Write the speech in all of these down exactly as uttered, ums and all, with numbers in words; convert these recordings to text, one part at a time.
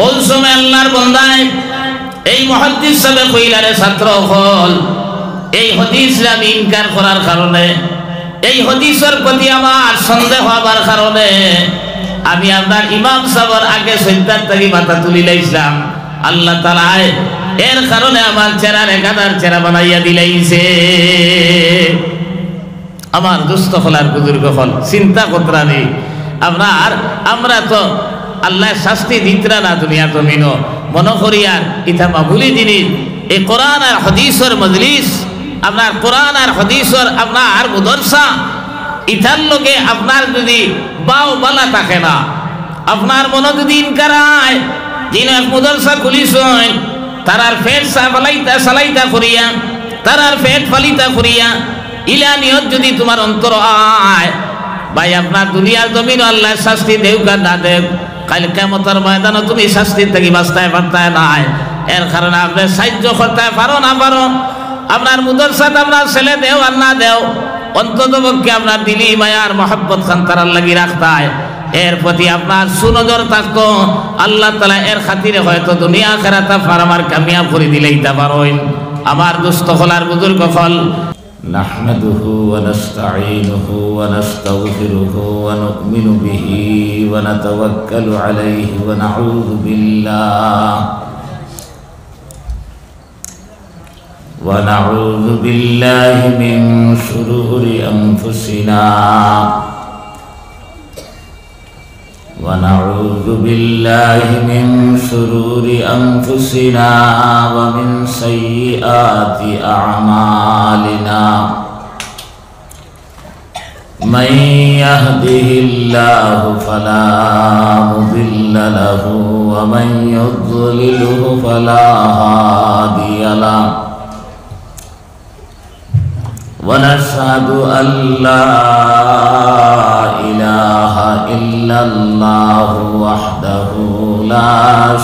অউ সময় আল্লার বন্দায়, এই মুহাদ্দিস সাবে কইলা, রে ছাত্র অকল, এই হাদিসরে আমি ইনকার করার কারণে, এই হাদিসর প্রতি আমার সন্দেহ অওয়ার কারণে আমি আপনার ইমাম সাবর আগে সইজদাত থাকি মাথা তুলিলাইছলাম। আল্লাহ তাআলায় এর কারণে আমার চেহারার এক আধার চেহারা বানাইয়া দিলাইছে। আমার দোস্ত অকল আর বুজুর্গ অকল, চিন্তা করতরা নি। আপনার, আমরা তো আল্লায় শাস্তি দিতরা না দুনিয়ার জমিনো, মনো করিয়ার ইতা মামুলি জিনিস। এই কোরআন আর হাদিসর মজলিস, আপনার কোরআন আর হাদিসর আপনার মুদরসা, ইতার লগে আপনার যদি বাও বালা থাকে না, আপনার মনো যদি ইনকার অয়, দিন এক মুদরসা খুলিছইন, তারার পেট চা-, ফালাইতা, চালাইতা করিয়া, তারার পেট ফালিতা করিয়া, ইলা নিয়ত যদি তুমার অন্তর অয়, ভাই, আপনার দুনিয়ার জমিনো আল্লায় শাস্তি দেউক আর না দেউক, কাইল কিয়ামতর ময়দানো তুমি শাস্তি থাকি বাচতায় পারতায় নায়। এর কারণে আপনে সাইয্য করতায় পারো না পারো, আপনার মুদরসাত আপনার ছেলে দেও আর না দেও, অন্তত পক্ষে আপনার দিলি মায়ার মহব্বত খান তারার লাগি রাখতায়। এর প্রতি আপনার সুনজর থাকতো, আল্লাহ তাআলা এর খাতিরে হয়তো দুনিয়া আখেরাত আপনার আমার কামিয়াব করি দিলাইতা পারইন। আমার দোস্ত অকল আর বুজুর্গ অকল, نحمده ونستعينه ونستغفره ونؤمن به ونتوكل عليه ونعوذ بالله ونعوذ بالله من شرور أنفسنا ونعوذ بالله من شرور أنفسنا ومن سيئات أعمالنا. من يهده الله فلا مضل له ومن يضلله فلا هادي له. ونشهد أن لا إله إلا الله وحده لا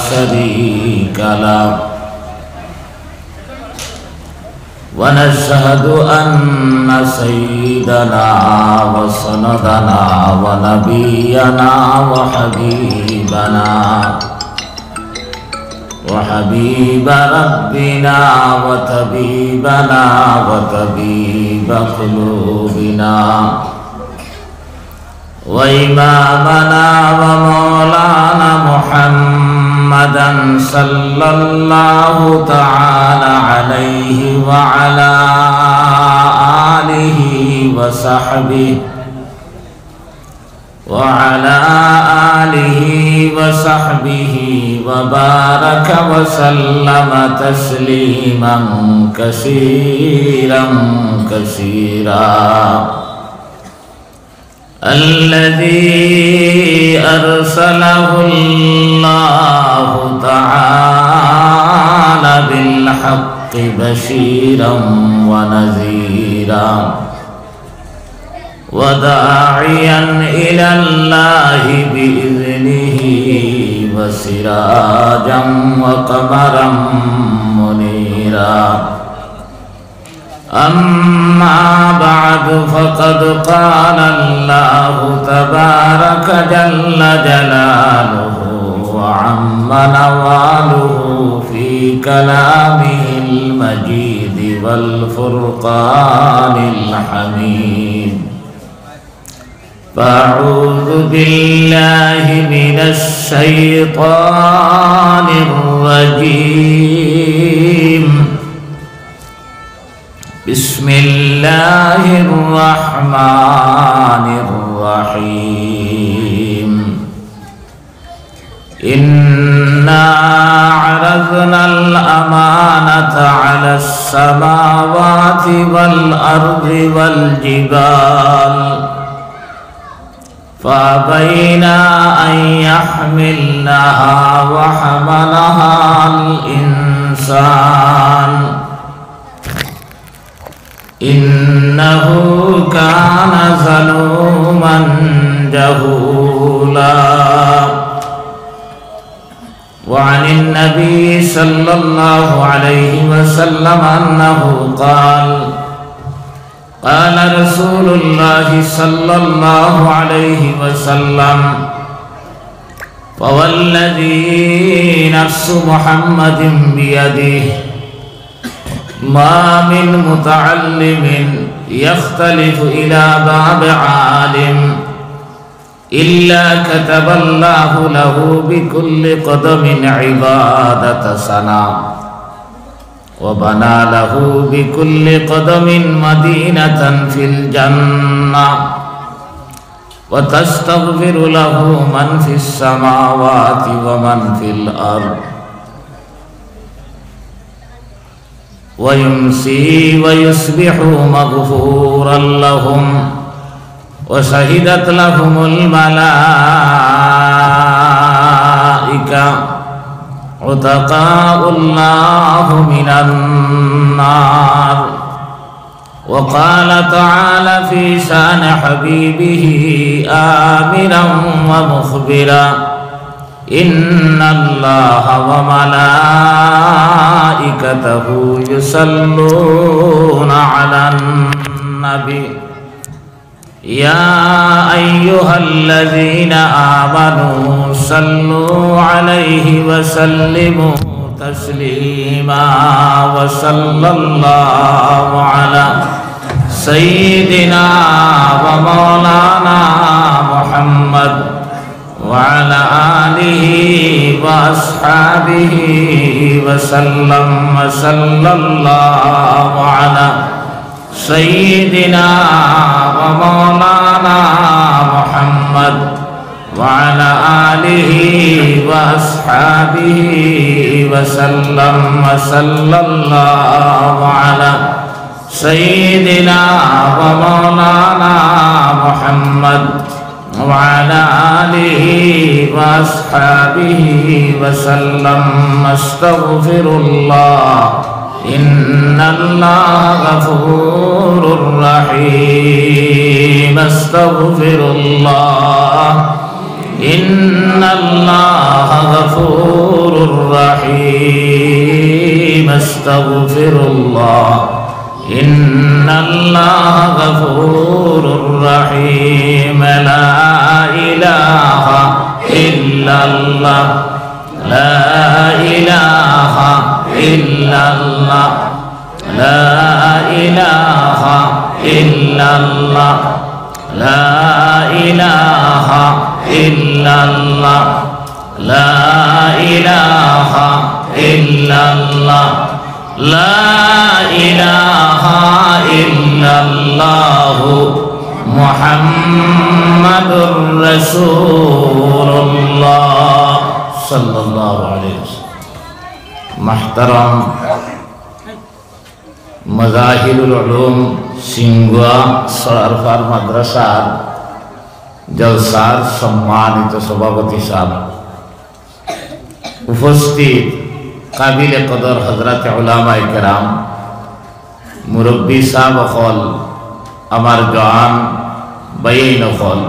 شريك له. ونشهد أن سيدنا وسندنا ونبينا وحبيبنا وحبيب ربنا وطبيبنا وطبيب قلوبنا وإمامنا ومولانا محمدا صلى الله تعالى عليه وعلى آله وصحبه وعلى آله وصحبه وبارك وسلم تسليما كثيرا كثيرا. الذي أرسله الله تعالى بالحق بشيرا ونذيرا وداعيا إلى الله بإذنه وسراجا وقمرا منيرا. أما بعد، فقد قال الله تبارك جل جلاله وعم نواله في كلامه المجيد والفرقان الحميد. فأعوذ بالله من الشيطان الرجيم. بسم الله الرحمن الرحيم. إنا عرضنا الأمانة على السماوات والأرض والجبال فأبين أن يحملنها وحملها الإنسان إنه كان ظلوما جهولا. وعن النبي صلى الله عليه وسلم أنه قال، قال رسول الله صلى الله عليه وسلم، فوالذي نفس محمد بيده، ما من متعلم يختلف إلى باب عالم إلا كتب الله له بكل قدم عبادة سنة، وبنى له بكل قدم مدينة في الجنة، وتستغفر له من في السماوات ومن في الأرض، ويمسي ويصبح مغفورا لهم، وشهدت لهم الملائكة عتقاء الله من النار. وقال تعالى في شان حبيبه آمرا ومخبرا: إن الله وملائكته يصلون على النبي، يا أيها الذين آمنوا صلوا عليه وسلموا تسليما. وصلى الله على سيدنا ومولانا محمد وعلى آله وأصحابه وسلم. وصلى الله على سيدنا ومولانا محمد وعلى آله وأصحابه وسلم. وصلى الله على سيدنا ومولانا محمد وعلى آله وأصحابه وسلم. أستغفر الله، إن الله غفور رحيم. أستغفر الله، إن الله غفور رحيم. أستغفر الله، إن الله غفور رحيم. لا إله إلا الله. لا إله إلا الله. لا إله إلا الله. لا إله إلا الله. لا إله إلا الله. لا إله إلا الله محمد رسول الله صلى الله عليه وسلم. محترم مظاهر العلوم সিঙ্গুয়া সরারপার মাদ্রাসার জলসার সম্মানিত সভাপতি সাহেব, উপস্থিত কাবিলে কদর হযরতে উলামায়ে কেরাম, মুরব্বি সাহেব অকল, আমার জওয়ান ভাইয়াইন অকল,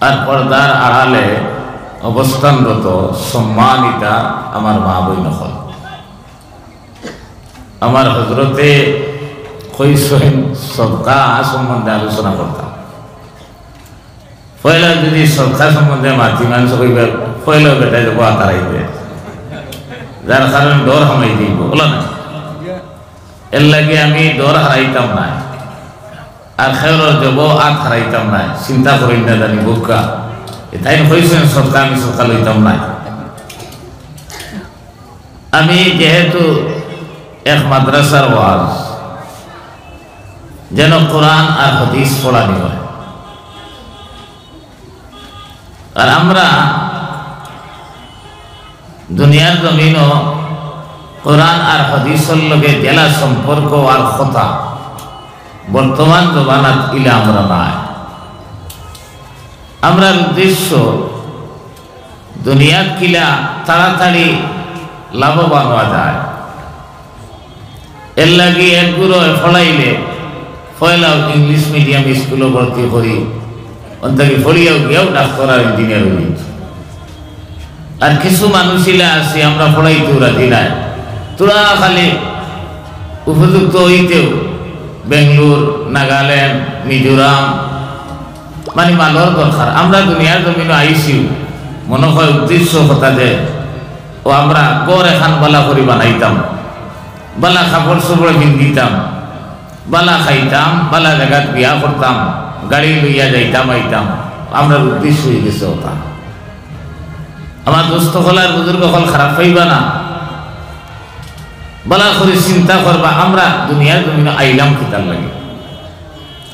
আর পর্দার আড়ালে অবস্থানরত সম্মানিতা আমার মা বইন অকল, আমার হজরতে কইছইন সদকা সম্বন্ধে আলোচনা করতাম। পয়লা যদি সদকা সম্বন্ধে মাতি, মানুষ কইবা, "পয়লা বেটা যাইবো আত হারাইতে।" যার কারণে ডর হামাই দিব, বুঝলা না? এর লাগি আমি ডর হারাইতাম না, আর খেয়ালর যাব আত হারাইতাম না। চিন্তা করি না জানি বুকা, এ তাইন কইছইন সদকা, আমি সদকা লইতাম না। আমি যেহেতু এক মাদ্রাসার ওয়াজ, যেন কোরআন আর হাদিস পড়ানি হয়। আর আমরা দুনিয়ার জমিনো কোরআন আর হাদিসর লগে যেলা সম্পর্ক আর কথা, বর্তমান জমানাত ইলা আমরা নাই। আমরার উদ্দেশ্য দুনিয়াত কিলা তাড়াতাড়ি লাভবান হওয়া যায়, এর লাগি এক গুরু পড়াইলে পয়লা ইংলিশ মিডিয়াম স্কুলো ভর্তি করি, অন থাকি পড়িয়াও গিয়াও ডাক্তার আর ইঞ্জিনিয়ার হই। আর কিছু মানুষ ইলা আছি আমরা পড়াইতেও রাজি নাই, তোরা খালি উপযুক্ত হইতেও বেঙ্গলোর, নাগাল্যান্ড, মিজোরাম, মানে মালর দরকার। আমরা দুনিয়ার জমিনো আইছি, মনে হয় উদ্দেশ্য কথা যে ও আমরা ঘর এখান বালা করি বানাইতাম, বালা কাপড় চোপড় পিন্দিতাম, বালা খাইতাম, বালা জাগাত বিয়া করতাম, গাড়ি লইয়া যাইতাম আইতাম, আমরার উদ্দেশ্য অইগেছে ওটা। আমার দোস্ত অকল আর বুজুর্গ অকল, খারাপ পাইবা না, বালা করি চিন্তা করবা, আমরা দুনিয়ার জমিনো আইলাম কিতার লাগি,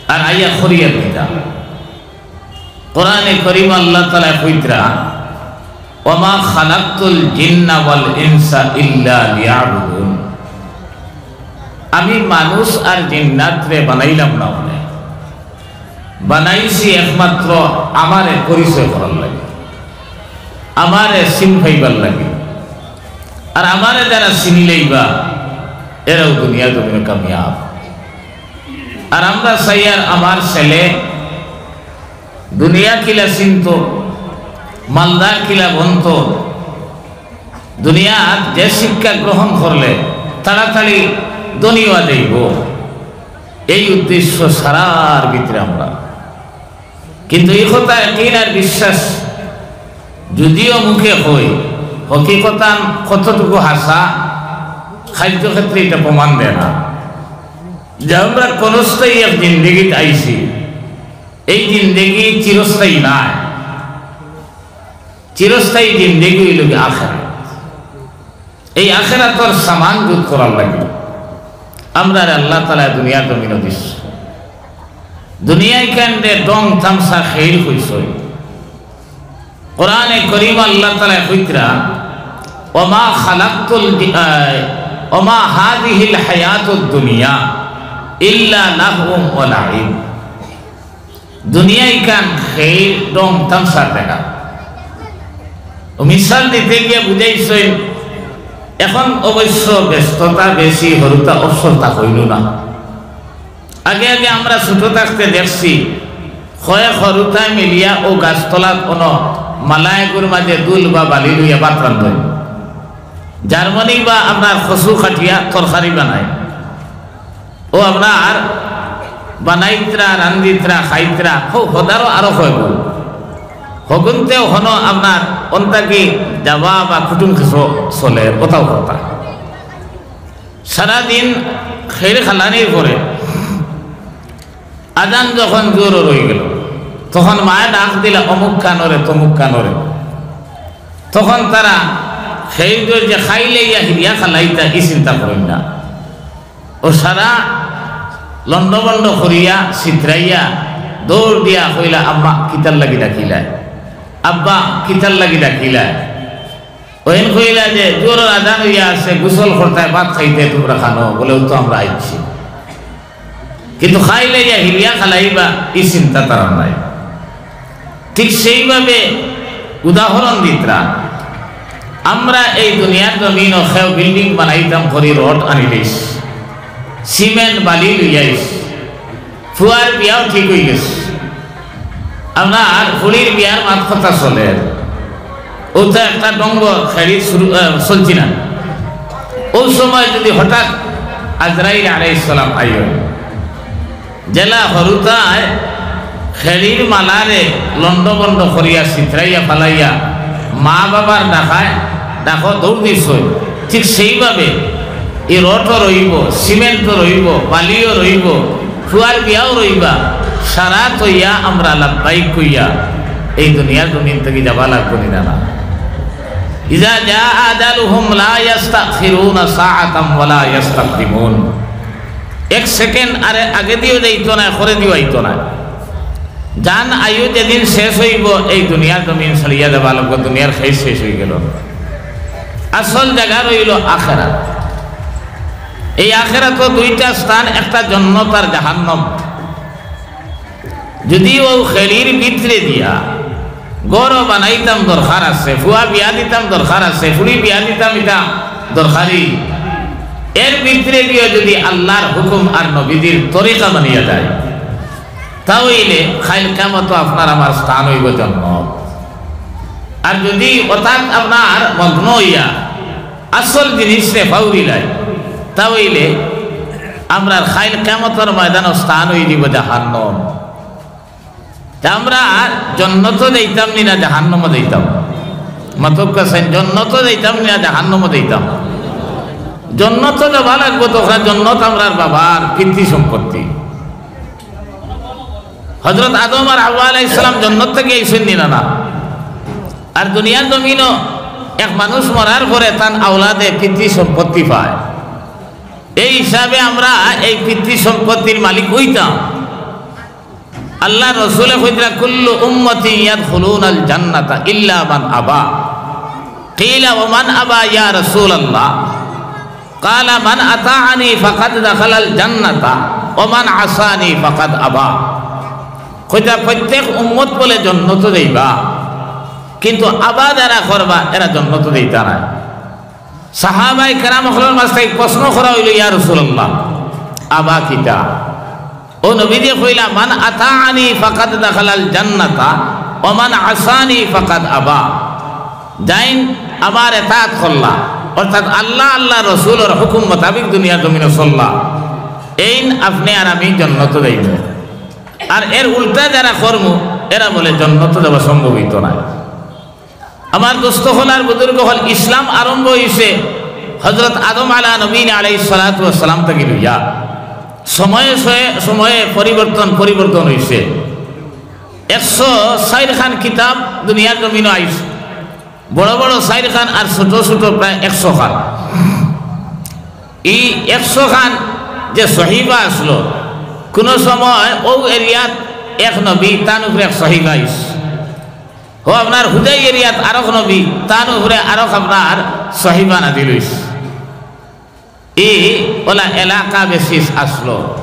আর আইয়া করিয়ার কিতা। কোরআনে করিম আল্লাহ তাআলা কইতরা, "ওমা খালাকতুল জিন্না ওয়াল ইনসা ইল্লা লিয়াবুদুন।" আমি মানুষ আর জিন্নাতরে বানাইলাম না, মানে বানাইছি একমাত্র আমারে পরিচয় করার লাগি, আমারে চিন পাইবার লাগি। আর আমারে যারা চিনি লইবা, এরাউ দুনিয়ার জমিনো কামিয়াব। আর আমরা চাইয়ার আমার ছেলে দুনিয়া কিলা চিনতো, মালদার কিলা বনতো, দুনিয়াত যে শিক্ষা গ্রহণ করলে তাড়াতাড়ি ধনী অওয়া যাইবো, এই উদ্দেশ্য সারার ভিতরে আমরা। কিন্তু এই কথা একিন আর বিশ্বাস যদিও মুখে কই, হকিকতান কতটুকু হাছা, কার্যক্ষেত্রে এটা প্রমাণ দেয় না। যে আমরা ক্ষণস্থায়ী এক জিন্দেগিত আইছি, এই জিন্দেগি চিরস্থায়ী নায়। চিরস্থায়ী জিন্দেগি অইলো গি আখেরাত। এই আখেরাতর সামান জুত করার লাগি আমরারে আল্লাহ তাআলায় দুনিয়ার জমিনো দিছে। দুনিয়া ইখানরে ঢং তামশা খেইল কইছইন। কোরআনে করিম আল্লাহ তাআলায় কইতরা, "ওমা খালাকতুল দি-, আহ, ওমা হাযিহিল হায়াতুদ দুনিয়া ইল্লা লাহওয়ুম ওয়া লাইব।" দুনিয়া ইখান খেইল ঢং তামশার জাগা। ও মিসাল দিতে গিয়া বুঝাইছইন, এখন অবশ্য ব্যস্ততা বেশি, হুরুতা অবসর তা অইলো না। আগে আগে আমরা ছোট থাকতে দেখছি, কয়েক হুরুতায় মিলিয়া অউ গাছতলাত অনো মালাইগুর মাঝে ধুল বা বালি লইয়া ভাত রান্ধইন। জার্মানি বা আপনার কচু কাটিয়া তরকারি বানায়। ও আপনার বানাইতরা, রান্দিতরা, খাইতরা, হো, হদারও আরো কয়গু। হগুনতেও হনো আপনার অন্তাকি যাওয়া বা কুটুম কিছু চলে, ওটাও কথা। সারাদিন খেইল খালানির পরে আজান যখন জোহরর অইগেলো, তখন মায়ে ডাক দিলা, "অমুক কানরে, তমুক কানরে।" তখন তারা খেইল যে খাইলে ইয়া হিরিয়া খালাইতা, ই চিন্তা করইন না। ও সারা লন্ডভন্ড করিয়া, ছিতরাইয়া, দৌড় দিয়া কইলা, "আম্মা, কিতার লাগি ডাকিলায়? আব্বা, কিতার লাগি ডাকিলায়?" ওইন কইলা যে, "জোহরর আজান অইয়া আছে, গোসল করতায়, ভাত খাইতে তুমরা খানো।" বলে, "ও তো আমরা আইছি।" কিন্তু খাইলে ইয়া হিরিয়া খালাইবা, ই চিন্তা তারার নাই। ঠিক সেইভাবে উদাহরণ দিতরা, আমরা এই দুনিয়ার জমিনো কেউ বিল্ডিং বানাইতাম করি রড আনিলিছি, সিমেন্ট বালি লইয়াইছি, ফুয়ার বিয়াও ঠিক অইগেছে। আপনার ফুড়ির বিয়ার মাত কথা চলে, ওটা একটা ডঙ্গ খেড়ি শুরু, আহ, চলছি না। ওই সময় যদি হঠাৎ আজরাইল আলাইহিস সালাম আইও, যেলা হুরুতায় খেড়ির মালারে লন্ডভন্ড করিয়া ছিতরাইয়া ফালাইয়া মা বাবার ডাকায়, ডাকো দৌড় দিছইন, ঠিক সেইভাবে ই রডও রইবো, সিমেন্টও রইবো, বালিও রইবো, ফুয়ার বিয়াও রইবা, সারা তইয়া আমরা লাব্বাইক কইয়া এই দুনিয়ার জমিন থাকি যাওয়া লাগবো নি না? না। ইজা জা আজালুহুম লা ইয়াস্তাখিরুনা সাআতাম ওয়া লা ইয়াস্তাকদিমুন। এক সেকেন্ড আরে আগে দিও যাইতো না, পরে দিও আইতো না। জান আয়ু যেদিন শেষ অইবো, এই দুনিয়ার জমিন ছাড়িয়া যাওয়া লাগবো, দুনিয়ার খেইল শেষ অইগেলো। আসল জাগা রইলো আখেরাত। এই আখেরাতো দুইটা স্থান, একটা জন্নত আর জাহান্নাম। যদি অউ খেড়ির ভিতরে দিয়া ঘরও বানাইতাম দরকার আছে, ফুয়া বিয়া দিতাম দরকার আছে, ফুড়ি বিয়া দিতাম, ইটা দরকারি, এর ভিতরে দিয়াও যদি আল্লাহর হুকুম আর নবীজির তরিকা মানিয়া যায়, তা অইলে কাইল কিয়ামতো আপনার আমার স্থান অইবো জন্নত। আর যদি অর্থাৎ আপনার মগ্ন অইয়া আসল জিনিসরে ফাউরিলাই, তা অইলে আমরার কাইল কিয়ামতর ময়দানো স্থান অইযিবো জাহান্নাম। তে আমরা জন্নতো যাইতাম নি না জাহান্নামো যাইতাম? মাতউক্কা চাইন, জন্নতো যাইতাম না জাহান্নামো যাইতাম? জন্নতো যাওয়া লাগবো তো, কারণ জন্নত আমরার বাবার পিতৃ সম্পত্তি। হযরত আদম আর হাওয়া আলাইহিস সালাম জন্নত থাকি আইছইন নি না? না। আর দুনিয়ার জমিনো এক মানুষ মরার পরে তান আওলাদে পিতৃ সম্পত্তি পায়। এই হিসাবে আমরা এই পিতৃ সম্পত্তির মালিক অইতাম। আল্লার রসুলে কইতরা, "কুল্লু উম্মতি ইয়াদখুলুনাল জান্নাতা ইল্লা মান আবা।" কিলা, "ওয়া মান আবা ইয়া রাসূলুল্লাহ?" কালা, "মান আতাআনি ফাকাদ দাখালাল জান্নাতা ওয়া মান আসানি ফাকাদ আবা।" কইতরা, প্রত্যেক উম্মত বলে জন্নতো যাইবা, কিন্তু আবা যারা করবা এরা জন্নতো যাইতা নায়। সাহাবায়ে কেরাম অকলর মাঝ থাকি প্রশ্ন করা অইলো, "ইয়া রাসূলুল্লাহ, আবা কিতা?" ও নবীজি কইলা, "মান আতাআনি ফাকাদ দাখালাল জান্নাতা ওয়া মান আসানি ফাকাদ আবা।" যাইন আমার এতাআত করলা, অর্থাৎ আল্লা, আল্লার রসুলর হুকুম মোতাবিক দুনিয়ার জমিনো চললা, এইন আপনে আর আমি জন্নতো যাইমু। আর এর উল্টা যারা করমু, এরা বলে জন্নতো যাওয়া সম্ভব অইতো নায়। আমার দোস্ত অকল আর বুজুর্গ অকল, ইসলাম আরম্ভ অইছে হযরত আদম আলা নবীনা আলাইহিস সালাতু ওয়াস সালাম থাকি লইয়া। সময়ে সয়ে-, সময়ে পরিবর্তন, পরিবর্তন অইছে। একশো চাইর খান কিতাব দুনিয়ার জমিনো আইছে। বড় বড় চাইর খান আর ছোট ছোট প্রায় একশো খান। ই একশো খান যে সহিফা আছলো, কুনু সময় অউ এরিয়াত এক নবী, তান উপরে এক সহিফা আইছে। অউ আপনার হুদাই এরিয়াত আরক নবী, তান উপরে আরক আপনার সহিফা নাজিল অইছে। ই অলা এলাকা বেসিস আছলো,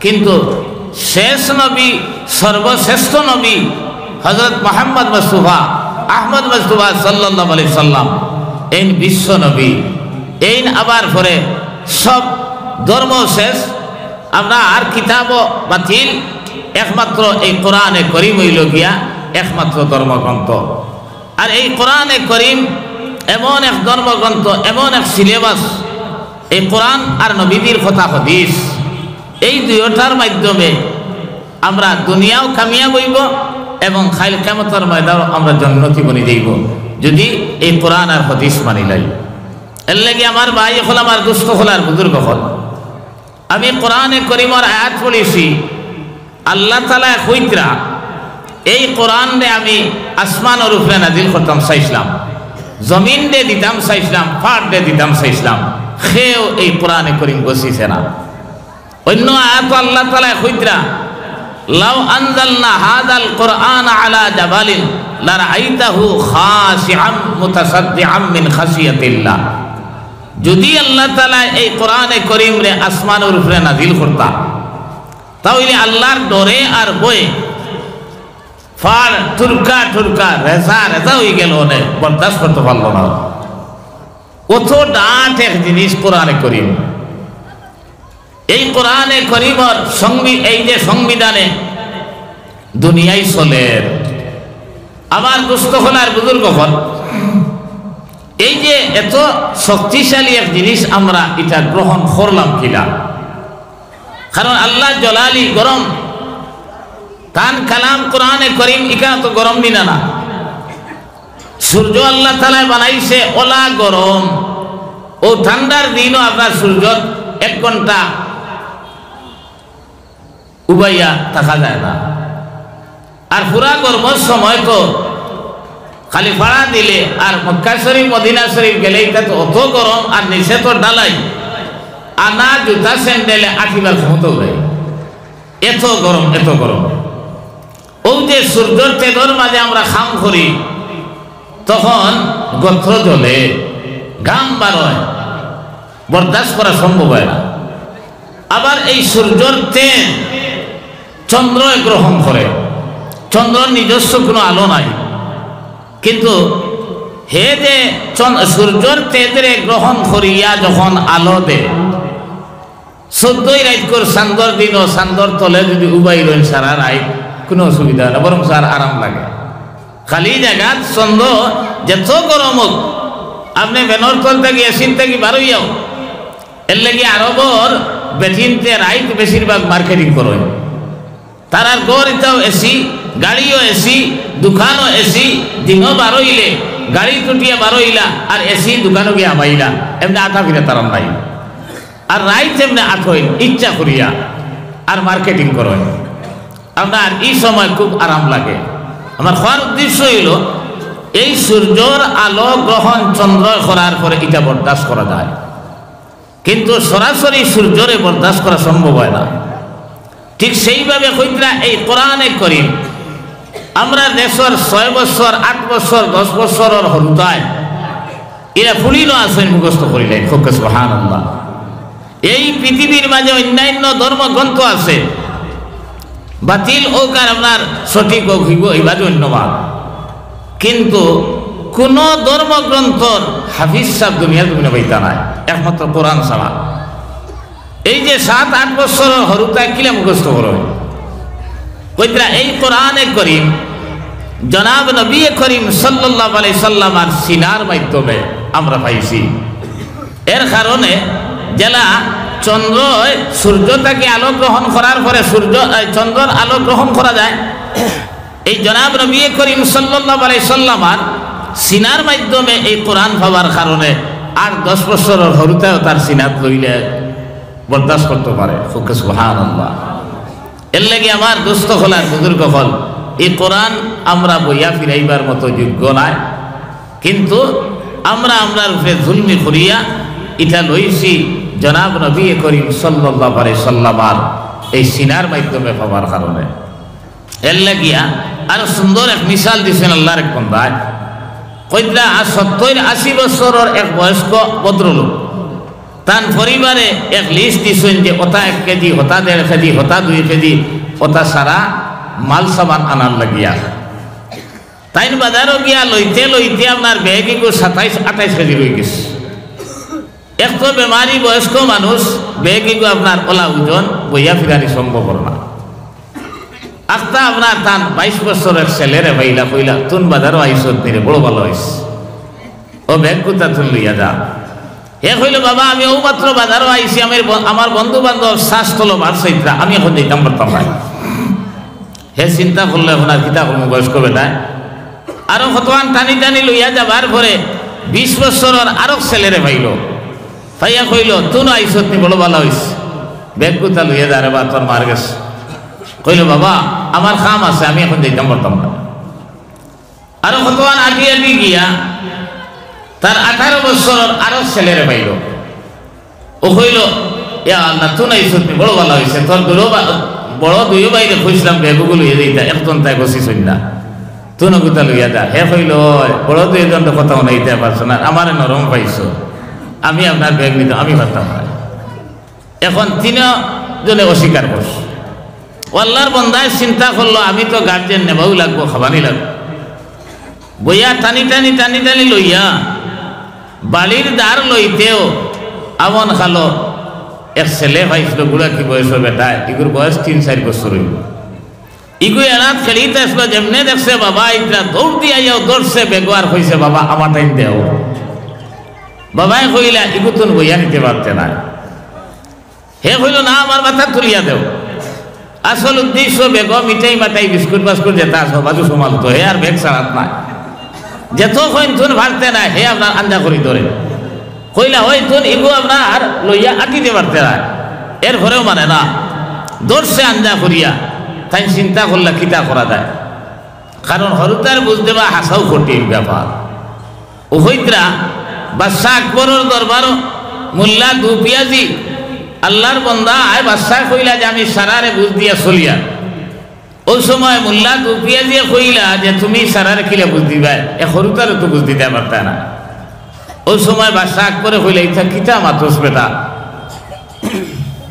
কিন্তু শেষ নবী, সর্বশ্রেষ্ঠ নবী হযরত মুহাম্মদ মুস্তাফা, আহমদ মুস্তাফা সাল্লাল্লাহু আলাইহি সাল্লাম, এইন বিশ্ব নবী, এইন আবার পরে সব ধর্ম শেষ, আপনার কিতাবও বাতিল, একমাত্র এই কোরআনে করিম অইলো গিয়া একমাত্র ধর্মগ্রন্থ। আর এই কোরআনে করিম এমন এক ধর্মগ্রন্থ, এমন এক সিলেবাস, এই কোরআন আর নবীজির কথা হাদিস, এই দুইটার মাধ্যমে আমরা দুনিয়াও কামিয়াব অইবো এবং কাইল কিয়ামতর ময়দানও আমরা জন্নতি বনি যাইবো, যুদি এই কোরআন আর হাদিস মানিলাই। এরলাগি আমার ভাই অকল, আমার দোস্ত অকল আর বুজুর্গ অকল, আমি কোরআনে করিমর আয়াত পড়ছি, আল্লাহ তাআলায় কইতরা, "এই কোরআনরে আমি আসমানর উপরে নাজিল করতাম চাইছলাম, জমিনরে দিতাম চাইছলাম, পাহাড়রে দিতাম চাইছলাম, কেউ এই কোরআনে করিম গছিছে না।" অইন্য আয়াতো আল্লাহ তাআলায় কইতরা, "লাউ আনজালনা হাযাল কুরআনা আলা জাবালিন লারাআইতাহু খাশিআম মুতাসাদ্দিআম মিন খাশিয়াতিল্লাহ।" যুদি আল্লাহ তাআলায় এই কোরআনে করিমরে আসমানর উপরে নাজিল করতা, তা অইলে আল্লার ডরে আর ভয়ে পাহাড় ঠুরকা ঠুরকা, রেজা রেজা অইগেলো, অনে বরদাস্ত করতো পারলো না। অত ডাট এক জিনিস কোরআনে করিম। এই কোরআনে করিমর সংবি-, এই যে সংবিধানে দুনিয়াই চলের। আমার দোস্ত অকল আর বুজুর্গ অকল, এই যে এত শক্তিশালী এক জিনিস আমরা ইটা গ্রহণ করলাম কিলা? কারণ আল্লাহ জলালি গরম, তান কালাম কোরআনে করিম ইখান তো গরম নি না? না, সূর্য আল্লাহ তাআলায় বানাইছে অলা গরম, অউ ঠান্ডার দিনও আপনার সূর্যত এক ঘন্টা উবাইয়া থাকা যায় না। আর পুরা গরমর সময় তো খালি ফাড়া দিলে, আর মক্কা শরীফ, মদিনা শরীফ গেলে ইটা তো অত গরম, আর নিচে তো ঢালাই, আনা জুতা স্যান্ডেলে আটিবার ক্ষমতাও নাই। এত গরম, এত গরম। অউ যে সূর্যর তেজর মাঝে আমরা কাম করি, তখন গত্র জ্বলে, ঘাম বারয়, বরদাস্ত করা সম্ভব অয় না। আবার এই সূর্যর তেজ চন্দ্রয় গ্রহণ করে, চন্দ্রর নিজস্ব কুনু আলো নাই, কিন্তু হে যে চন-, সূর্যর তেজরে গ্রহণ করিয়া যখন আলো দেয়, চৌদ্দই রাইতকুর চান্দর দিনও চান্দর তলে যুদি উবাই রইন সারা রাইত, কুনু অসুবিধা অয় না, বরং আর আরাম লাগে। খালি জাগাত চন্দ্র যেত গরম অউক, আপনে ফ্যানর তল থাকি, এসির থাকি বারইয়াও। এরলাগি আরবর বেটিন্তে রাইত বেশিরভাগ মার্কেটিং করইন। তারার ঘর ইতাও এসি, গাড়িও এসি, দোকানও এসি, দিনও বারইলে গাড়িত উঠিয়া বারইলা আর এসি দোকানো গিয়া হামাইলা, এমনে আটা ফিরা তারার নাই। আর রাইত এমনে আটইন ইচ্ছা করিয়া, আর মার্কেটিং করইন। আপনার ই সময় খুব আরাম লাগে। আমার কওয়ার উদ্দেশ্য অইলো, এই সূর্যর আলো গ্রহণ চন্দ্র করার পরে ইটা বরদাস্ত করা যায়, কিন্তু সরাসরি সূর্যরে বরদাস্ত করা সম্ভব অয় না। ঠিক সেইভাবে কইতরা এই কোরআনে করিম, আমরার দেশর ছয় বছর, আট বছর, দশ বছরর হুরুতায় ইরা ফুড়িনো আছইন মুখস্থ করিলাইন। কউক্কা সুবহানাল্লাহ। এই পৃথিবীর মাঝে অন্যান্য ধর্মগ্রন্থ আছে, বাতিল অউক আর আপনার সঠিক অউক, হিগু ইবাদে অন্যবাদ। কিন্তু কুনু ধর্মগ্রন্থর হাফিজ সাব দুনিয়ার জমিনো পাইতা নায়, একমাত্র কোরআন ছাড়া। এই যে সাত আট বছরর হুরুতায় কিলা মুখস্থ করইন, কইতরা এই কোরআনে করিম জনাব নবী করিম সাল্লাল্লাহু আলাইহি সাল্লামর সিনার মাধ্যমে আমরা পাইছি। এর কারণে যেলা চন্দ্র, সূর্য থাকি আলো গ্রহণ করার পরে সূর্য, এই চন্দ্রর আলো গ্রহণ করা যায়, এই জনাব নবী করিম সাল্লাল্লাহু আলাইহি সাল্লামর সিনার মাধ্যমে এই কোরআন পাওয়ার কারণে আট দশ বছরর হুরুতায়ও তার সিনাত লইলে বরদাস্ত করতো পারে। কউক্কা সুবহানাল্লাহ। এর লাগি আমার দোস্ত অকল আর বুজুর্গ অকল, এই কোরআন আমরা বইয়া ফিরাইবার মতো যোগ্য নায়, কিন্তু আমরা আমরার উপরে জুলমি করিয়া ইটা লইছি জনাব নবী করিম সাল্লাল্লাহু আলাইহি সাল্লামর এই সিনার মাধ্যমে পাওয়ার কারণে। এর লাগিয়া আরো সুন্দর এক মিসাল দিছইন আল্লাহর এক বন্দায়। কইতরা, সত্তইর আশি বছরর এক বয়স্ক ভদ্রলোক, তান পরিবারে এক লিস্ট দিছইন যে অতা এক কেজি, হতা দেড় কেজি, হতা দুই কেজি, অতা সারা মাল সামান আনার লাগিয়া। তাইন বাজারো গিয়া লইতে লইতে আপনার ব্যাগ ইগু সাতাইশ আটাইশ কেজি রইগেছে। এক তো বেমারি বয়স্ক মানুষ, ব্যাগ ইগু আপনার অলা ওজন বইয়া ফিরানি সম্ভব অর না। আখতা আপনার তান বাইশ বছরর এক ছেলেরে পাইলা, কইলা, "তুন বাজারো আইছত নি রে, বড় ভালা অইছে। অউ ব্যাগগুতা তুন লইয়া যা।" হে কইলো, "বাবা, আমি অউ মাত্র বাজারো আইছি, আমি ব-, আমার বন্ধু বান্ধব শ্বাস তলব আর সৈত্রা, আমি এখন যাইতাম পারতাম নায়।" হে চিন্তা করলো, "এখন আর কিতা করমু বয়স্ক বেটায়?" আরো কতখান টানি টানি লইয়া যাবার পরে বিশ বছরর আরক ছেলেরে পাইলো। পাইয়া কইলো, "তুন আইছত নি, বড় ভালা অইছে, ব্যাগগুতা লইয়া যা রে বা, তোর মার গেছে।" কইলো, "বাবা, আমার কাম আছে, আমি এখন যাইতাম পারতাম না।" আরো কতখান আটি আটি গিয়া তার আঠারো বছরর আরক ছেলেরে পাইলো। অউ কইলো, "ইয়া আল্লাহ, তুন আইছত নি, বড় ভালা অইছে। তোর দুরো বা-, বড় দুইও ভাইরে কইছলাম ব্যাগগু লইয়া যাইতা, একজন তাই গছিছইন না। তুন অগুতা লইয়া যা।" হে কইলো, "অয়, বড় দুইজনরে কথা হুনাইতায় পারছো না, আমারে নরম পাইছো, আমি আপনার ব্যাগ নিতাম, আমি পারতাম নায়।" এখন তিনো জনে অস্বীকার করছে। অউ আল্লাহর বন্দায় চিন্তা করলো, "আমি তো গার্জিয়ান, নেবাউ লাগবো, খাবানি লাগবো।" বইয়া টানি টানি টানি টানি লইয়া বাড়ির দ্বার লইতেও আমন খালো এক ছেলে পাইছিল, গুড়া কি বয়সর বেটায়, ইগুর বয়স তিন চাইর বছর অইবো। ইগু এরাত খেলিত আসলো, যেমনে দেখছে বাবা আইতরা, দৌড় দিয়া আইয়াও ধরছে ব্যাগো আর কইছে, "বাবা, আমার টাইম দেও।" বাবায় কইলা, "ইগুতুন বইয়া নিতে পারতে না।" হে কইলো, "না, আমার মাথাত তুলিয়া দেও।" আসল উদ্দেশ্য ব্যাগো মিঠাই মাঠাই বিস্কুট বাস্কুট যেতা আছে, বাজু সামাল তো, হে আর ব্যাগ ছাড়াত নায়। যেতক্ষণ তুন পারতে নায়, হে আপনার আন্দা করি ধরে। কইলা, "অয় তুন ইগু আপনার লইয়া আটিতে পারতে নায়।" এরপরেও মানে না, ধরছে আন্দা করিয়া। তাইন চিন্তা করলা, কিতা করা যায়? কারণ হুরুতারে বুঝ দেওয়া হাছাউ কঠিন ব্যাপার। অউ কইতরা, বাদশা আকবরর দরবারো মোল্লা দুপিয়াজি, আল্লাহর বন্দা, আয় বাদশায় কইলা যে, "আমি সারারে বুঝ দিয়া চলিয়ার।" অউ সময় মোল্লা দুপিয়াজিয়ে কইলা যে, "তুমি সারারে কিলা বুঝ দিবায়? এ হুরুতারে তো বুঝ দিতায় পারতায় না।" অউ সময় বাদশা আকবরে কইলা, "ইতা কিতা মাতস বেটা?"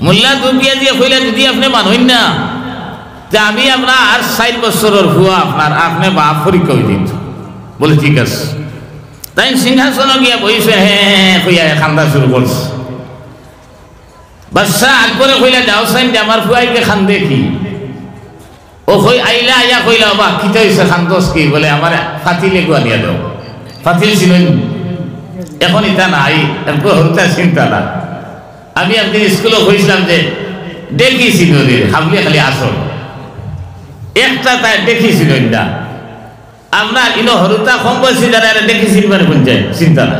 মোল্লা দুপিয়াজিয়ে কইলা, "যুদি আপনে মানইন না, তে আমি আপনার চাইর বছরর ফুয়া, আপনার, আপনে বাপ পরীক্ষা অইযিত।" বলে, "ঠিক আছে।" তাইন সিংহাসনো গিয়া বইছে, হে হে হে কইয়া হে কান্দা শুরু করছে। বাদশা আকবরে কইলা, "যাও চাইন দে, আমার ফুয়াইন্তে কান্দে কি?" অউ কই আইলা, আইয়া কইলা, "বাবা, কিতা অইছে, কান্দস কি?" বলে, "আমারে ফাতিল এগু আনিয়া দেও।" ফাতিল চিনইন? এখন ইতা নাই, এরপর হুরুতায় চিনতা না। আমি একদিন স্কুলো কইছলাম যে, "ডেকি চিনইন নি, হাবলি খালি আসল।" একটা তাই ডেকি চিনইন না। আপনার ইনো হুরুতা কম বয়সী যারা এরা দেখি চিনবার কোন যায়, চিন্তা না।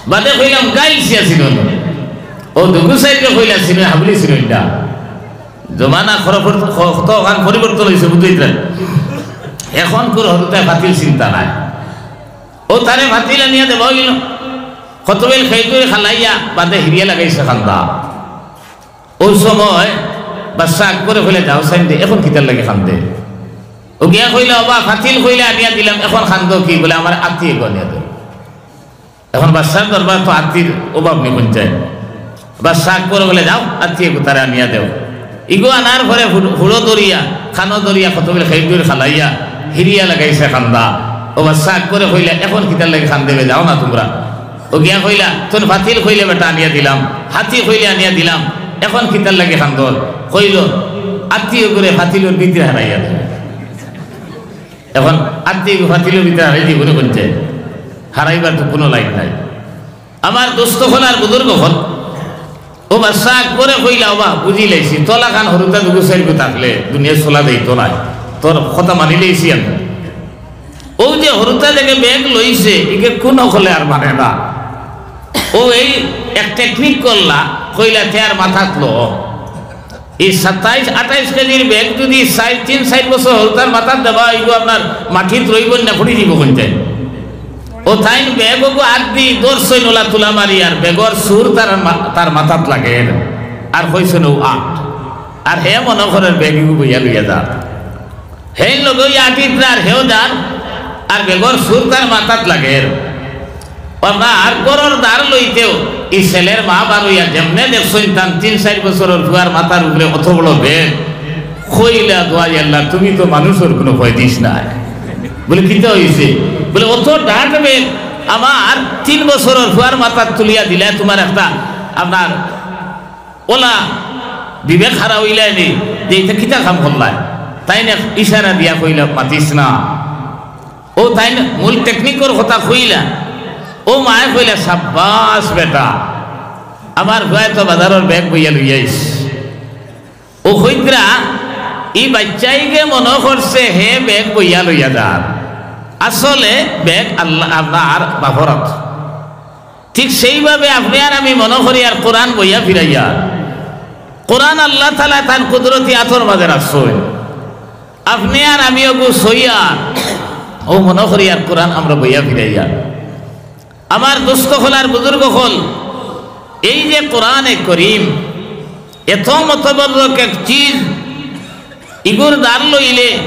বাদে কইলাম গাইল সিয়া চিনো না। ও দুগু সাইডে কইলা চিনো, হাবলি চিনো ইটা। জমানা খরফর খ-, কত অখান পরিবর্তন অইছে, বুঝতে পারেন? এখন কোন হুরুতায় ফাতিল চিন্তা নাই। ও তারে ফাতিল আনিয়া দেওয়া অইল। কতবেল খেজুর খালাইয়া বাদে হিরিয়া লাগাইছে কান্দা। ও সময় বাদশা আকবরে কইলা, "যাও চাইন দে, এখন কিতার লাগি কান্দে?" ও গিয়া কইলা, "ওবা, ফাতিল কইলা আনিয়া দিলাম, এখন কান্দো কি?" বলে, "আমার আত্তি এগু আনিয়া দেও।" এখন বাদশার দরবার তো আত্তির অভাব নি কোন যায়। বাদশা আকবরে কইলা, "যাও, আত্তি এগু তারে আনিয়া দেও।" ইগু আনার পরে হুড়-, হুড়ো ধরিয়া, কানো ধরিয়া, কতবেল খেজুর খালাইয়া, হিরিয়া লাগাইছে কান্দা। ও বাদশা আকবরে কইলা, "এখন কিতার লাগি কান্দে বে, যাও না তুমরা।" ও গিয়া কইলা, "তুন ফাতিল কইলে বেটা আনিয়া দিলাম, হাতি কইলে আনিয়া দিলাম, এখন কিতার লাগি কান্দর?" কইল, "আত্তি এগুরে ফাতিলর ভিতরে হারাইয়া দেও।" এখন আত্তি এগু ফাতিলর ভিতরে হারাই দিব না কোন যায়? হারাইবার তো কোনো লাইন নাই। আমার দোস্ত অকল আর বুজুর্গ অকল, ও বাদশা আকবরে কইলা, "ওবা, বুঝি লাইছি, তোলা খান হুরুতা দুগু চাইরগু থাকলে দুনিয়া চলা দেই তোলাই, তোর কথা মানি লাইছি আমি।" ও যে হুরুতা দেখে ব্যাগ লইছে, ইগে কোন অকলে আর মানে না। ও এই এক টেকনিক করলা, কইলা, "তে আর মাথাত লো।" এই সাতাইশ আটাইশ কেজির ব্যাগ যদি চাইর, তিন চাইর বছর হুরুতার মাথাত দেওয়া অইব, আপনার মাটিত রইব না, পড়ি দিব কোন যায়। ও তাইন ব্যাগ ওগু আত দি ধরছইন ওলা তুলা মারি, আর ব্যাগর সুর তার মা-, তার মাথাত লাগের। আর কইছইন, "ও আট।" আর হে মনো করের ব্যাগ ইগু বইয়া লইয়া যার। হে লগে ওই আটিত আর হেও যার, আর ব্যাগর সুর তার মাথাত লাগের। আপনার ঘরর ধার লইতেও ই ছেলের মা বার অইয়া যেমনে দেখছইন তান তিন চাইর বছরর ফুয়ার মাথার উপরে অত বড় ব্যাগ, কইলা, "দোয়াই আল্লাহ, তুমি তো মানুষর কোনো ভয় দিস না।" বলে, "কিতা অইছে?" বলে, "অত ডাট ব্যাগ আমার তিন বছরর ফুয়ার মাথাত তুলিয়া দিলা, তোমার একটা আপনার ওলা বিবেক হারা অইলায় নি যে ইটা কিতা কাম করলায়?" তাইন এক ইশারা দিয়া কইলা, "মাতিস না।" ও তাইন মূল টেকনিকর কথা কইলা। ও মায়ে কইলা, "সাব্বাস বেটা, আমার ফুয়ায় তো বাজারর ব্যাগ বইয়া লইয়া আইছ।" ও কইতরা, ই বাইচ্চাইগে মনো করছে হে ব্যাগ বইয়া লইয়া যার, আসলে ব্যাগ আল্লাহ, আপনার বাফর আত। ঠিক সেইভাবে আপনে আর আমি মনো করিয়ার কোরআন বইয়া ফিরাইয়ার। কোরআন আল্লাহ তাআলায় তান কুদরতি আতর মাঝে রাখছইন। আপনে আর আমি ওগু সইয়া, ও মনো করিয়ার কোরআন আমরা বইয়া ফিরাইয়ার। আমার দোস্ত অকল আর বুজুর্গ অকল, এই যে কোরআনে করিম, এত মতবরক এক চিজ, ইগুর ধার লইলে,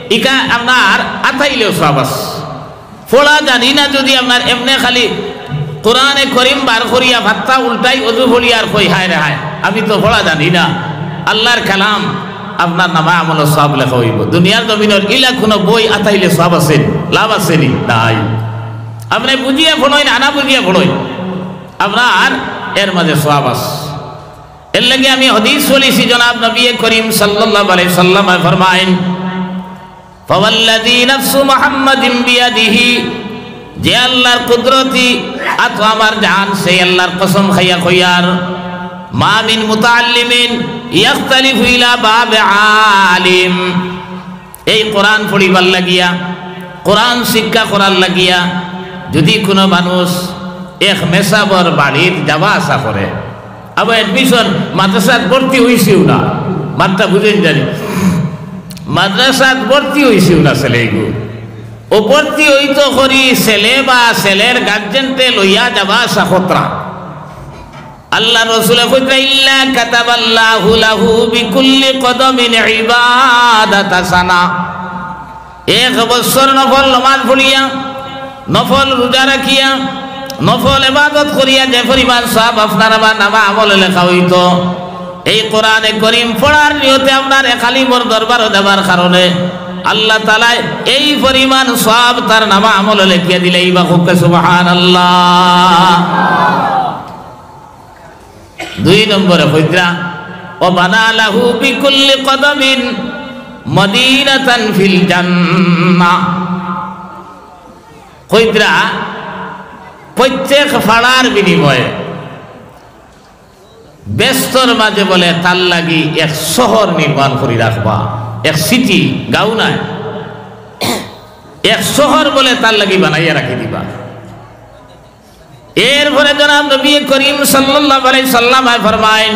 ইকা আপনার আতাইলেও সওয়াব আছে। পড়া জানি না, যদি আপনার এমনে খালি কোরআনে করিম বার করিয়া ফাত্তা উল্টাই অজু পড়ি আর কই, "হায় রে হায়, আমি তো পড়া জানি না।" আল্লাহর কালাম আপনার নামা আমলর সওয়াব লেখা অইব। দুনিয়ার জমিনর ইলা কোনো বই আতাইলে সওয়াব আছে নি? লাভ আছে নি? নাই। আপনে বুঝিয়া পড়ইন, আনা বুঝিয়া পড়ইন, আপনার এর মাঝে সওয়াব আছে। এর লাগি আমি হাদিস পড়ছি, জনাব নবী করিম সাল্লাল্লাহু আলাইহি সাল্লামে ফরমাইন, "ফাওয়াল্লাযী নাফসু মুহাম্মাদিন বিয়াদিহি", যে আল্লাহর কুদরতি আতো আমার জান, সেই আল্লাহর কসম খাইয়া কইয়ার, "মা মিন মুতাআল্লিমিন ইয়াখতালিফু ইলা বাবে আলিম।" এই কোরআন পড়িবার লাগিয়া, কোরআন শিক্ষা করার লাগিয়া যদি কোনো মানুষ এক মেসাবর বাড়িত যাওয়া আসা করে, আবার admission মাদ্রাসাত ভর্তি অইছেও না, মাতটা বুঝইন জানি, মাদ্রাসাত ভর্তি অইছেও না ছেলেগু, ও ভর্তি অইতো করি ছেলে বা ছেলের গার্জেনতে লইয়া যাওয়া আসা করতরা। আল্লাহর রসুলে কইতরা, "ইল্লা কাতাবাল্লাহু লাহু বিকুল্লি কদমিন ইবাদাতা সানা।" এক বছর নফল নমাজ পড়িয়া, নফল রোজা রাখিয়া, নফল ইবাদত করিয়া যে পরিমাণ সওয়াব আপনার আমার নামা আমলে লেখা অইতো, এই কোরআনে করিম পড়ার নিয়তে আপনার এক আলিমর দরবারো যাবার কারণে আল্লাহ তাআলায় এই পরিমাণ সওয়াব তার নামা আমলে লেখিয়া দিলে, ইবা কউক্কা সুবহানাল্লাহ। দুই নম্বরে কইতরা, "ওয়া বানা লাহু বিকুল্লি কদমিন মদিনাতান ফিল জান্নাহ।" কইতরা, প্রত্যেক ফাড়ার বিনিময়ে বেহেস্তর মাঝে বলে তার লাগি এক শহর নির্মাণ করি রাখবা, এক সিটি, গাঁও নায়। এক শহর বলে তার লাগি বানাইয়া রাখি দিবা। এরপরে জনাব নবী করিম সাল্লাল্লাহু আলাইহি সাল্লামে ফরমাইন,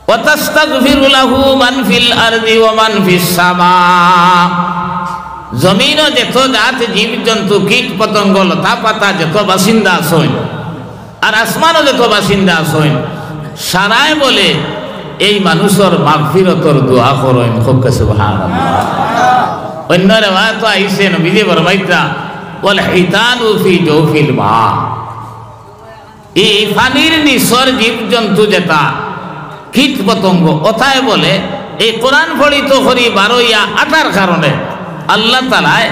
"ওয়া তাস্তাগফিরু লাহু মান ফিল আরদি ওয়া মান ফিস সামা।" জমিনো যত জাত জীবজন্তু, কীট পতঙ্গ, লতা পাতা যত বাসিন্দা আছইন, আর আসমানো যত বাসিন্দা আছইন, সারায় বলে এই মানুষর মাগফিরতর দোয়া করইন। কউক্কা সুবহানাল্লাহ। অন্য রেওয়ায়েতো আইছে, নবীজি ফরমাইতরা, "ওয়াল হিতানু ফি জাওফিল মা।" এই পানির নিচর জীবজন্তু যেতা, কীট পতঙ্গ, অতায় বলে এই কোরআন পড়িত করি বারইয়া আটার কারণে আল্লাহ তাআলায়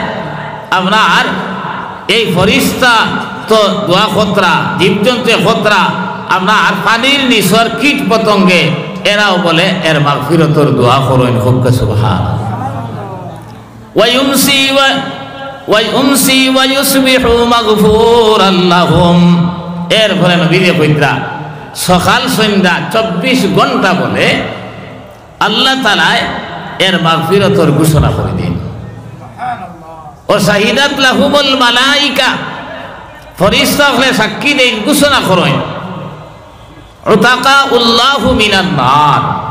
আপনার এই ফিরিস্তায় দোয়া করতরা, জীবজন্তুয়ে করতরা, আপনার পানির নিচর কীট পতঙ্গে এরাও বলে এর মাগফিরতর দোয়া করইন। কউক্কা সুবহান। ওয়ায়ুমসি ওয়া-, ওয়ায়ুমসি ওয়ায়ুসবিহু মাগফুরাল লাহুম। এরপরে নবীজি কইতরা, সকাল সন্ধ্যা চব্বিশ ঘন্টা বলে আল্লাহ তাআলায় এর মাগফিরতর ঘোষণা করি দেইন। ওয়া শাহিদাত লাহুমুল মালাইকা, ফিরিস্তা অকলে সাক্ষী দেইন, ঘোষণা করইন। উতাকাউল্লাহু মিনান নার।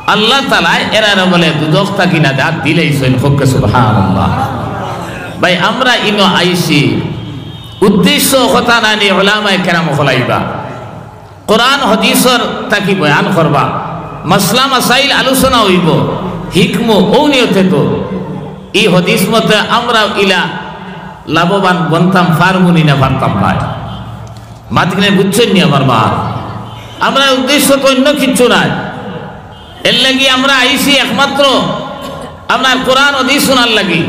আল্লাহ তাআলায় এরারে বলে দুজখ থাকি নাজাত দিলাইছইন। কউক্কা সুবহানাল্লাহ। ভাই, আমরা ইনো আইছি, উদ্দেশ্য কথা নানি, উলামায়ে কেরাম অকল আইবা, কোরআন হাদিসর থাকি বয়ান করবা, মাসলা মাসাইল আলোচনা অইবো, হিকমো অউ নিয়তে তো। ই হাদিস মতে আমরা ইলা লাভবান বনতাম পারমুনি না পারতাম নায়। মাতগুলা বুঝছইন নি আমার মা? আমরার উদ্দেশ্য তো অন্য কিচ্ছু নায়। এরলাগি আমরা আইছি একমাত্র আপনার কোরআন হাদিস হুনার লাগি।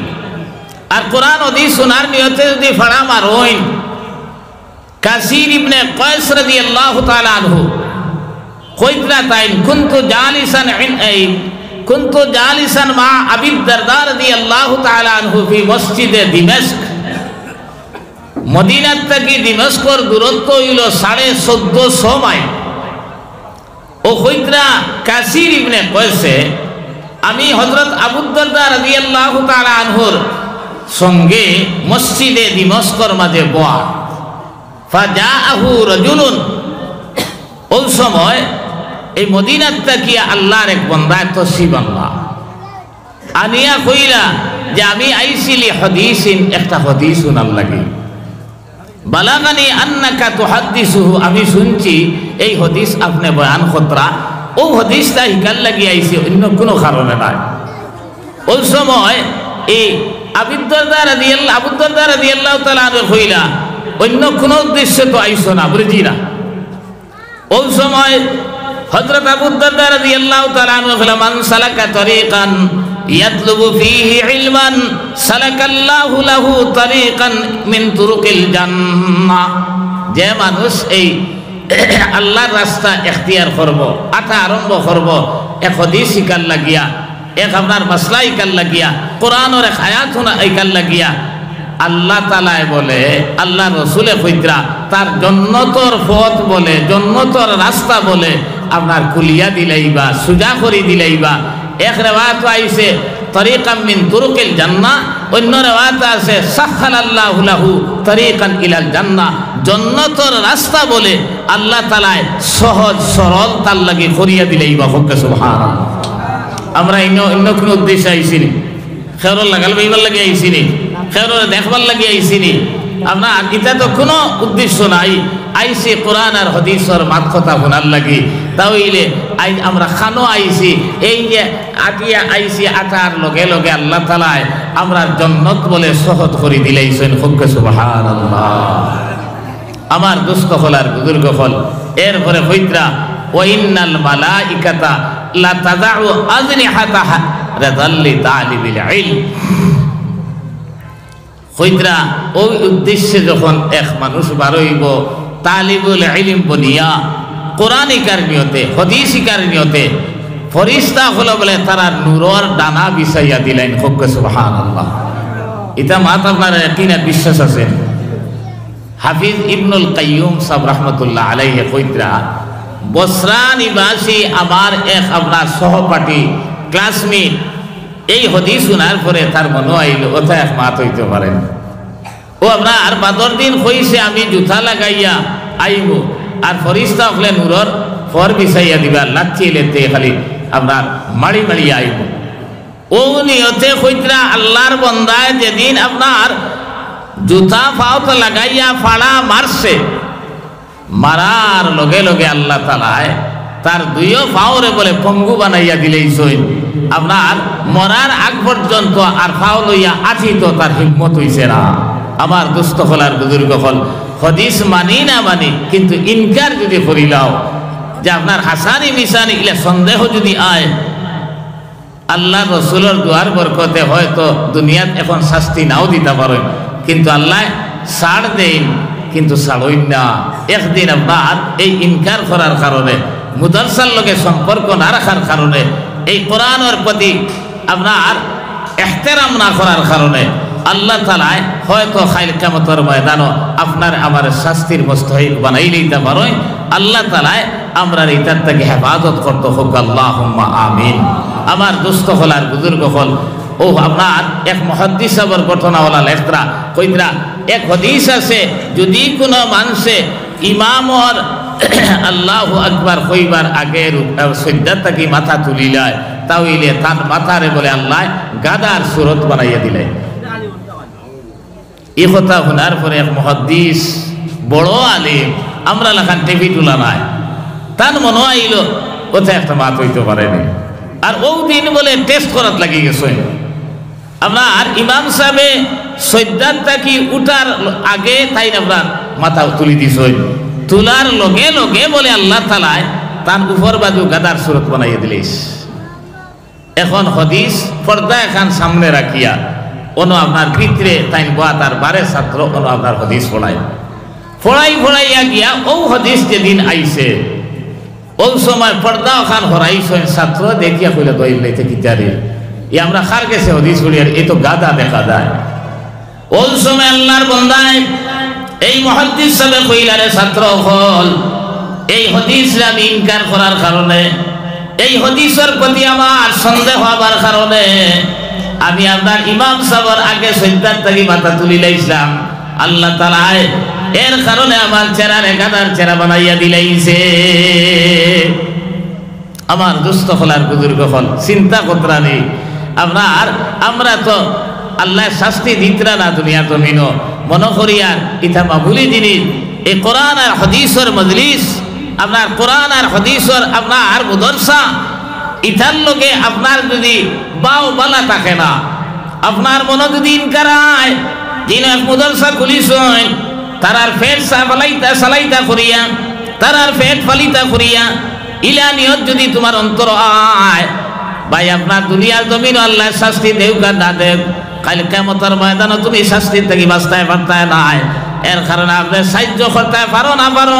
আর কোরআন হাদিস হুনার নিয়তে যুদি ফাড়া মারইন, কাসির ইবনে কয়স রাদিয়াল্লাহু তাআলা আনহু কইতরা তাইন, "কুনতু জালিসান ইন-, এই, কুনতু জালিসান মা আবি দারদা রাদিয়াল্লাহু তাআলা আনহু ফি মসজিদে দিমেশক।" মদিনাত থাকি দিমেশকর দূরত্ব অইলো সাড়ে চৌদ্দশো মাইল। অউ কইতরা কাসির ইবনে কয়সে, আমি হযরত আবু দারদা রাদিয়াল্লাহু তাআলা আনহুর সঙ্গে মসজিদে দিমেশকর মাঝে বওয়া। ফাজাআহু রাজুলুন, অউ সময় এই মদিনাত থাকি আল্লাহর এক বন্দায় তশরিফ আনলা। আনিয়া কইলা যে, "আমি আইছি লি হাদিসিন, একটা হাদিস হুনার লাগি। বালাগানি আন্নাকা তুহাদ্দিসুহু, আমি শুনছি এই হাদিস আপনে বয়ান করতরা, অউ হাদিসটা হিকার লাগি আইছি, অন্য কুনু কারণে নায়।" অউ সময় এই আবি দারদা রাদিয়াল্লাহ-, আবু দারদা রাদিয়াল্লাহু তাআলা আনহু কইলা, "অন্য কুনু উদ্দেশ্যে তো আইছো না, বুঝি না।" অউ সময় হযরত আবু দারদা রাদিয়াল্লাহু তাআলা আনহু কইলা, "মান সালাকা তারিকান ইয়াতলুবু ফীহি ইলমান, সালাকাল্লাহু লাহু তারিকান মিন তুরুকিল জান্নাহ।" যে মানুষ এই আল্লাহর রাস্তা এখতিয়ার করবো, আটা আরম্ভ করবো, এক হাদিস হিকার লাগিয়া, এক আপনার মাসলা হিকার লাগিয়া, কোরআনর এক আয়াত হুনা হিকার লাগিয়া, আল্লাহ তাআলায় বলে, আল্লাহর রসুলে কইতরা, তার জন্নতর পথ বলে, জন্নতর রাস্তা বলে, আপনার খুলিয়া দিলাইবা, সুজা করি দিলাইবা। এক রেওয়ায়াত আইছে, "তরিকাম মিন তুরুকিল জান্নাহ", অন্য রেওয়ায়াত আছে, "সাহহালাল্লাহু লাহু তরিকান ইলাল জান্নাহ", জন্নতর রাস্তা বলে আল্লাহ তাআলায় সহজ সরল তার লাগি করিয়া দিলাইবা। কউক্কা সুবহানাল্লাহ। আমরা অন্য, অন্য কুনু উদ্দেশ্যে আইছি নি। কেউরর লাগাল পাইবার লাগি আইছি নি, কেউররে দেখবার লাগি আইছি নি। আমরা ইতা তো কুনু উদ্দেশ্য নাই, আইছি কোরআন আর হাদিসর মাত কথা হুনার লাগি। তা অইলে আইজ আমরা খানো আইছি, এই যে আটিয়া আইছি, আটার লগে লগে আল্লাহ তাআলায় আমরার জন্নত বলে সহজ করি দিলাইছইন। কউক্কা সুবহানাল্লাহ। আমার দোস্ত অকল আর বুজুর্গ অকল, এরপরে কইতরা, "ওয়া ইন্নাল মালাইকাতা লা তাদাউ আজনিহাতাহা রিদাল লিতালিবিল ইলম।" কইতরা, অউ উদ্দেশ্যে যখন এক মানুষ বারইবো, তালিবুল ইলম বনিয়া, কোরআন হিকার নিয়তে, হাদিস হিকার নিয়তে, ফিরিস্তা অকলে বলে তারার নূরর ডানা বিছাইয়া দিলাইন। কউক্কা সুবহানাল্লাহ। ইতা মাত আপনারার ইয়াকিন আর বিশ্বাস আছে? হাফিজ ইবনুল কাইয়্যুম সাব রহমতুল্লাহ আলাইহি কইতরা, বসরা নিবাসী আমার এক আপনার সহপাঠী, classmate, এই হাদিস হুনার পরে তার মনো আইল, অতা এক মাত অইতো পারে না। ও আপনার বাদর দিন কইছে, "আমি জুতা লাগাইয়া আইমু," আর ফিরিস্তা অকলে নূরর ফর বিছাইয়া দিবা, লাথি লেতে খালি আপনার মারি মারি আইমু। ও নিয়তে কইতরা আল্লার বন্দায় যেদিন আপনার জুতা পাওত লাগাইয়া ফাড়া মারছে, মারার লগে লগে আল্লাহ তাআলায় তার দুইও পাওরে বলে পঙ্গু বানাইয়া দিলাইছইন। আপনার মরার আগ পর্যন্ত আর পাও লইয়া আটিতো তার হিম্মত অইছে না। আমার দোস্ত অকল আর বুজুর্গ অকল, হাদিস মানি না মানি, কিন্তু ইনকার যুদি করিলাও যে আপনার হাসানি মিশানি ইলা সন্দেহ যুদি আয়, আল্লার রসুলর দোয়ার বরকতে হয়তো দুনিয়াত এখন শাস্তি নাও দিতা পারইন, কিন্তু আল্লায় ছাড় দেইন, কিন্তু ছাড়ইন না। একদিন আপনার এই ইনকার করার কারণে, মুদারসার লগে সম্পর্ক না রাখার কারণে, এই কোরআনর প্রতি আপনার এহতেরাম না করার কারণে আল্লাহ তাআলায় হয়তো কাইল কিয়ামতর ময়দানো আপনার আমার শাস্তির মুস্তাহিক বানাইলাইতা পারইন। আল্লাহ তাআলায় আমরার ইতার থাকি হেফাজত করতো হউক, আল্লাহুম্মা আমিন। আমার দোস্ত অকল আর বুজুর্গ অকল, ও আপনার এক মুহাদ্দিস সাবর ঘটনা অলা লেখরা, কইতরা, এক হাদিস আছে, যুদি কুনু মানষে ইমামর আল্লাহু আকবার কইবার আগে রু-, আহ, সইজদাত থাকি মাথা তুলিলায়, তা অইলে তার মাথারে বলে আল্লায় গাধার সুরত বানাইয়া দিলাইন। ই কথা হুনার পরে এক মুহাদ্দিস, বড় আলিম, আমরার লাখান টেপি তুলা নায়, তান মনো আইল, অতা একটা মাত অইতো পারে না। আর অউ দিন বলে টেস্ট করাত লাগি গেছইন। আপনার ইমাম সাবে সইজদাত থাকি উঠার আগে তাইন আপনার মাথা তুলি দিছইন। তুলার লগে লগে বলে আল্লাহ তাআলায় তান উপর বাজু গাধার সুরত বানাইয়া দিলাইছ। এখন হাদিস পর্দা এখান সামনে রাখিয়া অনো আপনার ভিতরে তাইন বওয়া তার বারে ছাত্র অনো আপনার হাদিস পড়ায়। পড়াই পড়াইয়া গিয়া অউ হাদিস যেদিন আইছে, অউ সময় পর্দা অখান হরাইছইন, ছাত্র দেখিয়া কইলা, "দইল নাইতে কিতারে? ই আমরা কার গেছে হাদিস পড়িয়ার, এ তো গাধা দেখা যায়।" অউ সময় আল্লার বন্দায় এই মুহাদ্দিস সাবে কইলা, "রে ছাত্র অকল, এই হাদিসরে আমি ইনকার করার কারণে, এই হাদিসর প্রতি আমার সন্দেহ অইবার কারণে আমি আপনার ইমাম সাবর আগে সইজদাত থাকি মাথা তুলিলাইছলাম। আল্লাহ তাআলায় এর কারণে আমার চেহারারে গাধার চেহারা বানাইয়া দিলাইছে।" আমার দোস্ত অকল আর বুজুর্গ অকল, চিন্তা করতরা নি। আপনার, আমরা তো আল্লায় শাস্তি দিতরা না দুনিয়ার জমিনো, মনো করিয়ার ইতা মামুলি জিনিস। এই কোরআন আর হাদিসর মজলিস, আপনার কোরআন আর হাদিসর আপনার মুদরসা, ইতার লগে আপনার যুদি বাউ বালা থাকে না, আপনার মনো যুদি ইনকার আয়, দিন এক মুদরসা খুলিছইন, তারার পেট সা-, ফালাইতা, সালাইতা করিয়া, তারার পেট ফালিতা করিয়া, ইলা নিয়ত যুদি তুমার অন্তর আয়, ভাই, আপনার দুনিয়ার জমিনো আল্লায় শাস্তি দেউক আর না দেউক, কাইল কিয়ামতর ময়দানো তুমি শাস্তি থাকি বাচতায় পারতায় নায়। এর কারণে আপনে সাইয্য করতায় পারো না পারো,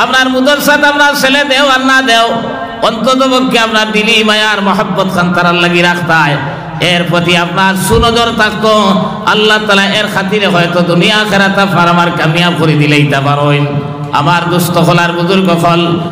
আপনার মুদরসাত আপনার ছেলে দেও আর না দেও, অন্তত পক্ষে আপনার দিলি মায়ার মহব্বত খান তারার লাগি রাখতায়, এর প্রতি আপনার সুনজর থাকতো। আল্লাহ তাআলা এর খাতিরে হয়তো দুনিয়া আখেরাত আপনার আমার কামিয়াব করি দিলাইতা পারইন। আমার দোস্ত অকল আর বুজুর্গ অকল,